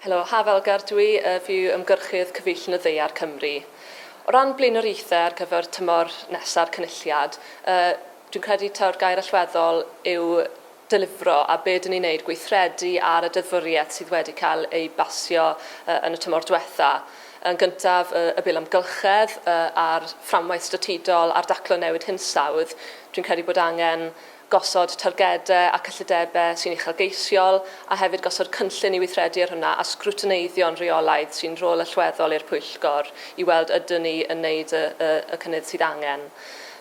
Helo, Haf Elgar dw i, fi yw ymgyrchydd Cyfeillion y Ddaear Cymru. O ran blaenoriaethau ar gyfer tymor nesa'r Cynulliad, dwi'n credu taw'r gair allweddol yw delifro a be dyn ni'n neud, gweithredu ar y deddfwriaeth sydd wedi cael ei basio yn y tymor diwetha. Yn gyntaf, y Bil Amgylchedd a'r fframwaith statudol ar daclo newid hinsawdd. Dwi'n credu bod angen gosod targedau a cyllidebau sy'n uchelgeisiol, a hefyd gosod cynllun i weithredu ar hwnna a sgrwtineiddio'n rheolaidd, sy'n rôl allweddol i'r pwyllgor i weld ydyn ni yn wneud y, y, y cynnydd sydd angen.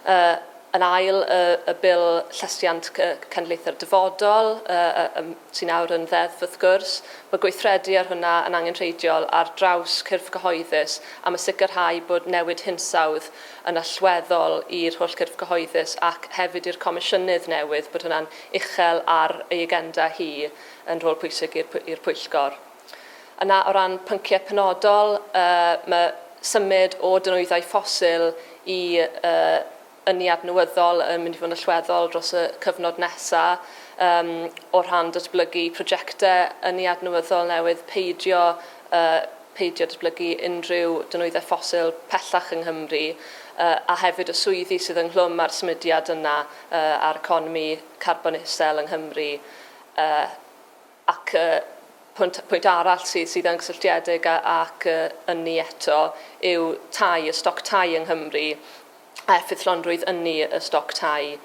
Uh, yn ail, y, y Bil Llesiant Cenedlaethau'r Dyfodol, uh, uh, sy'n awr yn ddeddf wrth gwrs. Mae gweithredu ar hwnna yn angenrheidiol ar draws cyrff cyhoeddus am y sicrhau bod newid hinsawdd yn allweddol i'r holl gyrff cyhoeddus ac hefyd i'r Comisiynydd newydd bod hwnna'n uchel ar ei agenda hi yn rôl pwysig i'r pwyllgor. Yna o ran pynciau penodol, mae symud o danwyddau ffosil i ynni adnewyddol yn mynd i fod yn allweddol dros y cyfnod nesa, um, o rhan datblygu prosiectau ynni adnewyddol newydd, peidio uh, peidio datblygu unrhyw danwyddau ffosil pellach yng Nghymru, uh, a hefyd y swyddi sydd ynghlwm â'r symudiad yna uh, a'r economi carbon isel yng Nghymru. Uh, ac uh, pwynt, pwynt arall sydd, sydd yn gysylltiedig ac uh, ynni eto yw tai, y stoc tai yng Nghymru a effeithlonrwydd ynni y stoc tai.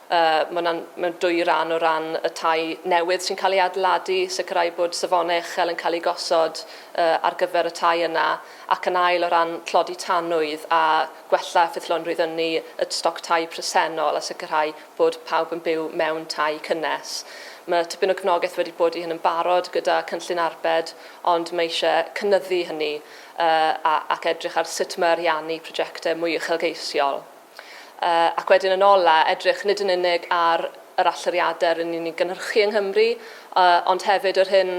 Uh, mae hwnna'n mewn dwy ran o ran y tai newydd sy'n cael ei adeiladu, sicrhau bod safonau uchel yn cael eu gosod uh, ar gyfer y tai yna, ac yn ail o ran tlodi tanwydd a gwella effeithlonrwydd ynni y stoc tai presennol a sicrhau bod pawb yn byw mewn tai cynnes. Mae tipyn o gefnogaeth wedi bod i hyn yn barod gyda cynllun arbed, ond mae eisiau cynyddu hynny uh, ac edrych ar sut mae ariannu prosiectau mwy uchelgeisiol. Uh, ac wedyn yn ola, edrych nid yn unig ar yr allyriadau rŷn ni'n ei gynhyrchu yng Nghymru, uh, ond hefyd yr hyn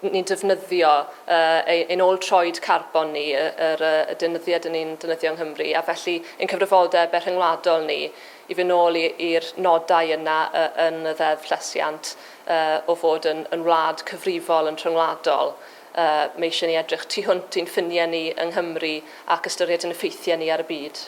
ni'n defnyddio, uh, ein ôl troed carbon ni, yr, yr, y deunyddiau dyn ni'n defnyddio yng Nghymru, a felly ein cyfrifoldeb rhyngwladol ni i fynd nôl i'r nodau yna uh, yn y ddeddf llesiant uh, o fod yn, yn wlad cyfrifol yn rhyngwladol. Uh, mae eisiau ni edrych tu hwnt i'n ffiniau ni yng Nghymru ac ystyried yn effeithiau ni ar y byd.